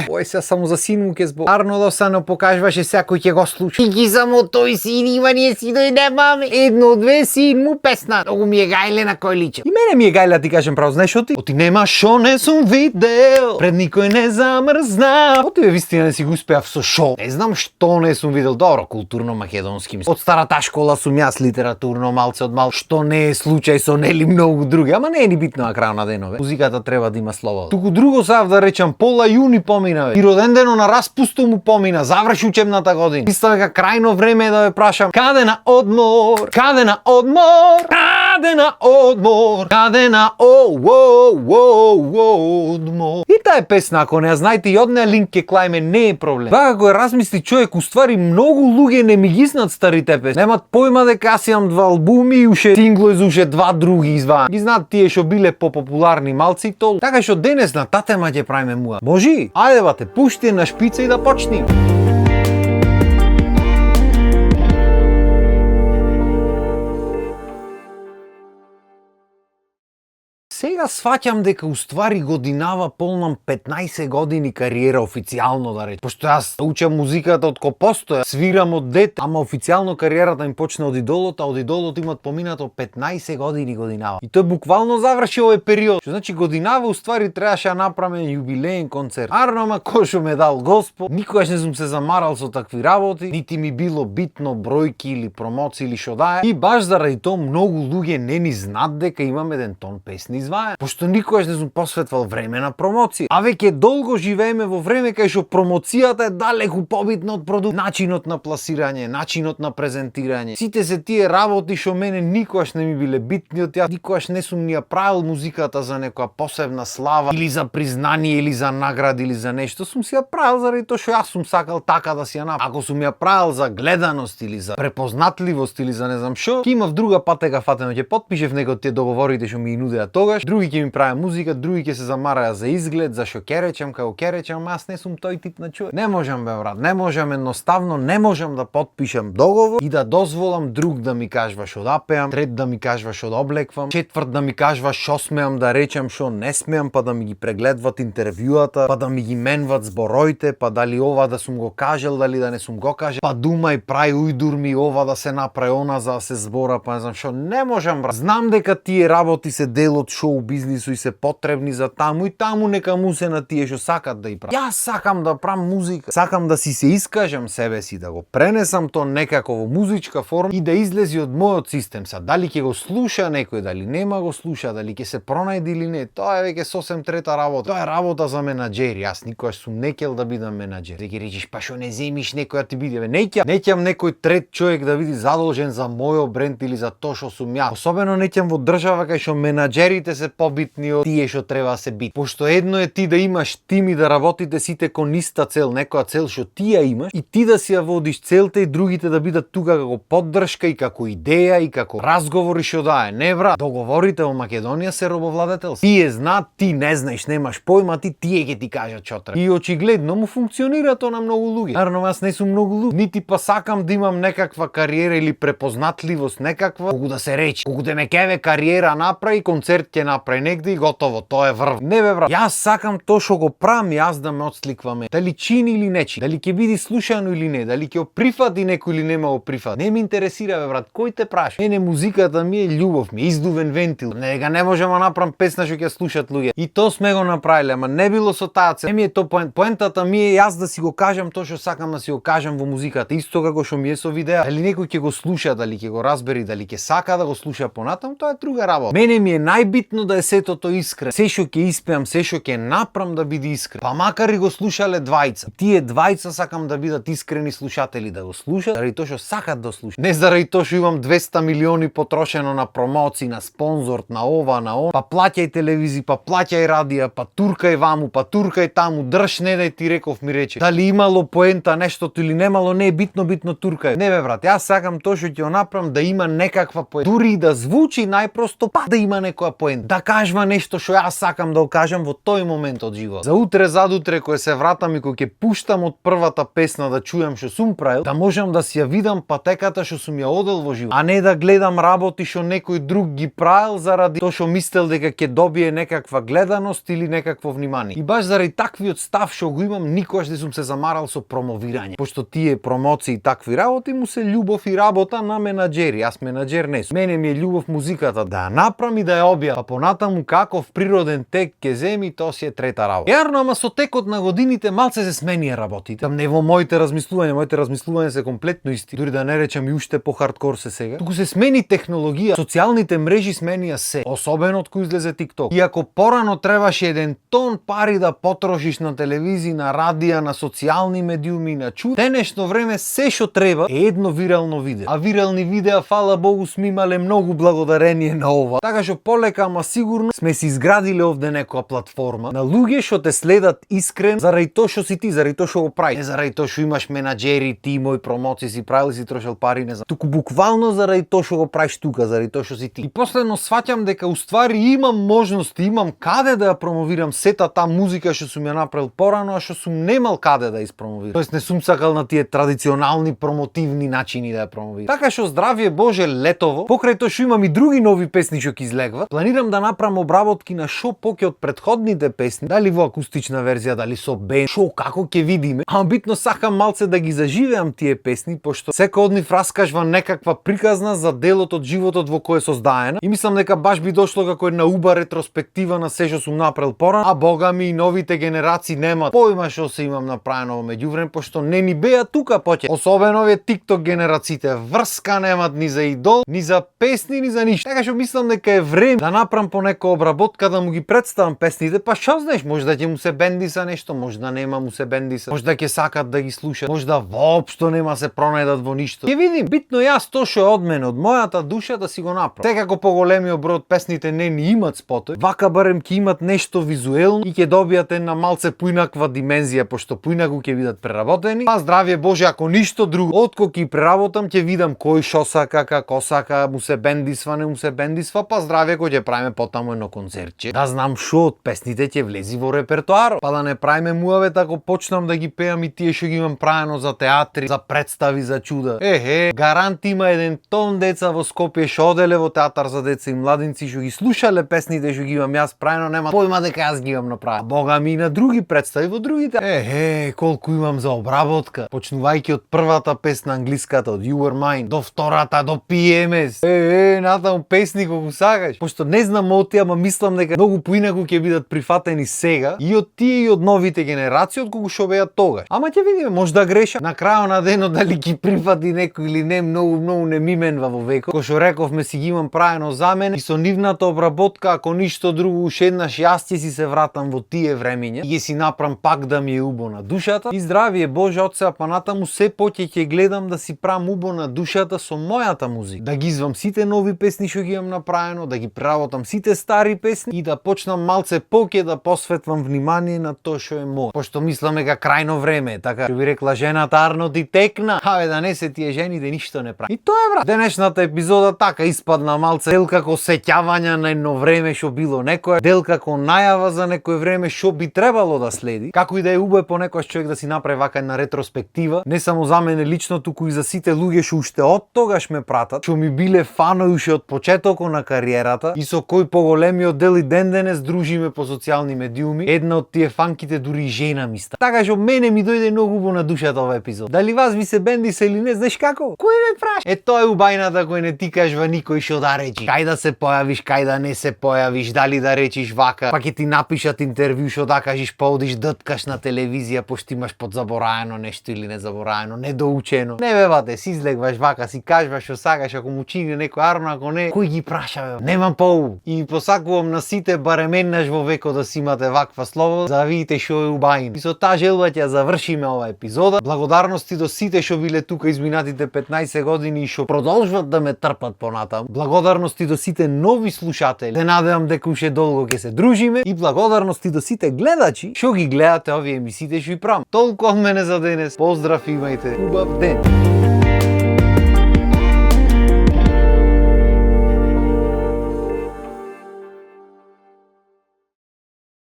Ој се само за син му ке збор. Арно да се не покажваше секој ќе го слуша. И ги само тој син има ние си дојдемаме. Едно, две син му песна. Многу ми е гајле на кој личи. И мене ми е гајле, ти кажем право, знаеш што ти? Оти нема шо не сум видел. Пред никој не замрзна. Оти бе вистина не си го успеав со шо. Не знам што не сум видел. Добро, културно македонски мислам. Од старата школа сум јас литературно малце од мал. Што не е случај со нели многу други, ама не е ни битно на крај на денове. Музиката треба да има слобода. Туку друго сав да речам, пола јуни помина бе. И роден дено на распусту му помина, заврши учебната година. Мислам дека крајно време е да ве прашам, каде на одмор? Каде на одмор? Каде на одмор? Каде на одмор? И таа песна, ако не ја знаете и од неа линк ке клајме, не е проблем. Вака го размисли човек, уствари многу луѓе не ми ги знаат старите песни. Немат појма дека јас имам 2 албуми и уште сингло из уште 2 други изваан. Ги знаат тие што биле попопуларни малци и толку. Така што денес на татема ќе правиме муа. Може? Ајде бате, пушти на шпица и да почнеме. Сега сваќам дека уствари годинава полнам 15 години кариера официјално да речем. Пошто јас учам музиката од кога постоја, свирам од дете, ама официјално кариерата ми почна од Идолот, а од Идолот имат поминато 15 години годинава. И тој буквално заврши овој период. Што значи годинава уствари требаше да направиме јубилеен концерт. Арно, ама кој што ме дал Господ, никогаш не сум се замарал со такви работи, нити ми било битно бројки или промоции или што да е. И баш заради тоа многу луѓе не ни знаат дека имаме еден тон песни изваен. Пошто никогаш не сум посветвал време на промоција. А веќе долго живееме во време кај што промоцијата е далеку побитна од продукт. Начинот на пласирање, начинот на презентирање. Сите се тие работи што мене никогаш не ми биле битни од јас. Никогаш не сум ни ја правил музиката за некоја посебна слава или за признание или за награди или за нешто. Сум си ја правил заради тоа што јас сум сакал така да си ја направам. Ако сум ја правил за гледаност или за препознатливост или за не знам што, ќе имав друга патека фатено, ќе потпишев некој од тие договорите што ми нудеа тогаш. Други ќе ми правеа музика, други ќе се замараја за изглед, за што ќе речам, како ќе речам, аз не сум тој тип на човек. Не можам бе брат, не можам едноставно, не можам да потпишам договор и да дозволам друг да ми кажува што да пеам, трет да ми кажува што да облеквам, четврт да ми кажува што смеам да речам, што не смеам, па да ми ги прегледват интервјуата, па да ми ги менват збороите, па дали ова да сум го кажал, дали да не сум го кажал, па думај, прај ујдур ми ова да се направи, она за да се збора, па не знам што, не можам брат. Знам дека тие работи се дел од шоу бизнису и се потребни за таму и таму нека му се на тие што сакат да и прават. Јас сакам да правам музика, сакам да си се искажам себе си, да го пренесам то некако во музичка форма и да излези од мојот систем. Са дали ќе го слуша некој, дали нема го слуша, дали ќе се пронајде или не, тоа е веќе сосем трета работа. Тоа е работа за менаџери. Јас никогаш сум не ќел да бидам менаџер. Ти ќе речеш па што не земиш некој да ти биде, не ќам некој трет човек да биде задолжен за мојот бренд или за тоа што сум јас. Особено не ќам во држава кај што менаџерите се побитни од тие што треба да се бит. Пошто едно е ти да имаш тим и да работите сите кон иста цел, некоја цел што ти ја имаш и ти да си ја водиш целта и другите да бидат тука како поддршка и како идеја и како разговори што да е. Не брат, договорите во Македонија се робовладетелство. Тие знаат, ти не знаеш, немаш појма, тие ќе ти кажат што треба. И очигледно му функционира тоа на многу луѓе. Нарно јас не сум многу луѓе, нити па сакам да имам некаква кариера или препознатливост некаква, колку да се рече, колку да ме кеве кариера направи, концерт ќе направи негде и готово, тоа е врв. Не бе брат, јас сакам тоа што го правам јас да ме отсликваме. Дали чини или не чини, дали ќе биде слушано или не, дали ќе оприфати некој или нема го прифати. Не ме интересира бе брат, кој те праша. Мене музиката ми е љубов, ми е издувен вентил. Нега не можам да направам песна што ќе слушат луѓе. И тоа сме го направиле, ама не било со таа цел. Не ми е тоа поентата ми е јас да си го кажам тоа што сакам да си го кажам во музиката, исто како што ми е со видеа. Дали некој ќе го слуша, дали ќе го разбери, дали ќе сака да го слуша понатам, тоа е друга работа. Мене ми е најбитно да е сетото искрено. Се што ќе испеам, се што ќе направам да биде искрен. Па макар и го слушале двајца. Тие двајца сакам да бидат искрени слушатели, да го слушат заради тоа што сакат да слушат. Не заради тоа што имам 200 милиони потрошено на промоции, на спонзор, на ова, на он. Па плаќај телевизии, па плаќај радија, па туркај ваму, па туркај таму, држ не дај ти реков ми рече. Дали имало поента нештото или немало, не е битно туркај. Не бе брат, јас сакам тоа што ќе го направам да има некаква поента. Дури и да звучи најпросто, па да има некоја поента. Да кажва нешто што јас сакам да го кажам во тој момент од живот. За утре, задутре, кога се вратам и кога ќе пуштам од првата песна да чујам што сум правил, да можам да си ја видам патеката што сум ја одел во живот, а не да гледам работи што некој друг ги правил заради тоа што мислел дека ќе добие некаква гледаност или некакво внимание. И баш заради таквиот став што го имам, никогаш не сум се замарал со промовирање. Пошто тие промоции и такви работи му се љубов и работа на менаџери. Јас менаџер не сум. Мене ми е љубов музиката да ја направам и да ја објавам. А понатаму каков природен тек ќе земи, тоа си е трета работа. Јарно, ама со текот на годините малце се сменија работите. Там не во моите размислувања се комплетно исти. Дури да не речам и уште по хардкор се сега. Туку се смени технологија, социјалните мрежи сменија се, особено од кој излезе TikTok. Иако порано требаше еден тон пари да потрошиш на телевизија, на радија, на социјални медиуми, на чуд, денешно време се што треба е едно вирално видео. А вирални видеа, фала Богу, сме имале многу благодарение на ова. Така што полека, ама сигурно сме си изградиле овде некоја платформа на луѓе што те следат искрен заради тоа што си ти, заради тоа што го правиш. Не заради тоа што имаш менаџери, тимови, промоции си правил и си трошел пари, не знам. Туку буквално заради тоа што го правиш тука, заради тоа што си ти. И последно сваќам дека уствари имам можности, имам каде да ја промовирам сета таа музика што сум ја направил порано, а што сум немал каде да испромовирам. Тоест не сум сакал на тие традиционални промотивни начини да ја промовирам. Така што здравје Боже летово, покрај тоа што имам и други нови песни што ќе излегват, планирам да направам обработки на шо поќе од претходните песни, дали во акустична верзија, дали со бенд, шо како ќе видиме. Ама битно сакам малце да ги заживеам тие песни, пошто секој од нив раскажува некаква приказна за делот од животот во кој е создаена. И мислам дека баш би дошло како една уба ретроспектива на се што сум направил порано, а бога ми и новите генерации немаат појма што се имам направено во меѓувреме, пошто не ни беа тука поќе. Особено овие TikTok генерациите, врска немаат ни за идол, ни за песни, ни за ништо. Така што мислам дека е време да направам по некоја обработка да му ги представам песните, па што знаеш, може да ќе му се бендиса нешто, може да нема му се бендиса, може да ќе сакат да ги слушат, може да воопшто нема се пронајдат во ништо. Ќе видим, битно јас тоа што е од мене, од мојата душа да си го направам. Секако поголемиот број од песните не ни имат спотови, вака барем ќе имат нешто визуелно и ќе добијат една малце поинаква димензија, пошто поинаку ќе бидат преработени. Па здравје Боже, ако ништо друго, откако ќе преработам ќе видам кој шо сака, како сака, му се бендисва, не му се бендисва, па здравје кога ќе правиме потаму едно концертче. Да знам шо од песните ќе влези во репертоарот, па да не правиме муавет ако почнам да ги пеам и тие што ги имам правено за театри, за представи, за чуда. Гарант има еден тон деца во Скопје што оделе во театар за деца и младинци што ги слушале песните што ги имам јас правено, нема појма дека јас ги имам направено. Бога ми и на други представи во другите. Колку имам за обработка. Почнувајќи од првата песна англиската од You Were Mine до втората до PMS. Натаму песни колку сакаш. Пошто не знам од тие, ама мислам дека многу поинаку ќе бидат прифатени сега и од тие и од новите генерации отколку што беа тогаш. Ама ќе видиме, може да грешам. На крајот на денот дали ги прифати некој или не, многу не ми менва во векот. Кој што рековме си ги имам правено за мене и со нивната обработка, ако ништо друго, уште еднаш јас ќе си се вратам во тие времиња и ќе си направам пак да ми е убо на душата. И здравје Боже, од сега па натаму се поќе ќе гледам да си правам убо на душата со мојата музика. Да ги извам сите нови песни што ги имам направено, да ги преработам сите стари песни и да почнам малце поќе да посветвам внимание на тоа што е мој. Пошто мислам дека крајно време е, така што би рекла жената Арно ти текна. Да не се тие жени да ништо не прави. И тоа е брат. Денешната епизода така испадна малце дел како сеќавања на едно време што било некое, дел како најава за некое време што би требало да следи. Како и да е убаво понекогаш човек да си направи вака една ретроспектива, не само за мене лично, туку и за сите луѓе што уште од тогаш ме пратат, што ми биле фанови уште од почетокот на кариерата и со кој поголемиот дел и ден денес дружиме по социјални медиуми. Една од тие фанките дури и жена ми ста. Така што мене ми дојде многу убаво на душата ова епизод. Дали вас ви се бендиса или не, знаеш како? Кој ме праша? Тоа е убајната кој не ти кажува никој што да речи. Кај да се појавиш, кај да не се појавиш, дали да речиш вака, па ќе ти напишат интервју што да кажеш, па одиш дткаш на телевизија пошто имаш подзабораено нешто или незабораено, недоучено. Не бевате, си излегваш вака, си кажуваш што сакаш, ако му чини некој Арно, ако не, кој ги праша бе? Немам поубаво. И посакувам на сите барем еднаш во векот да си имате ваква слобода, за да видите што е убајно. И со таа желба ќе завршиме ова епизода. Благодарности до сите што биле тука изминатите 15 години и што продолжуваат да ме трпат понатаму. Благодарности до сите нови слушатели. Се надевам дека уште долго ќе се дружиме и благодарности до сите гледачи што ги гледате овие емисиите што и правам. Толку од мене за денес. Поздрав, имајте убав ден.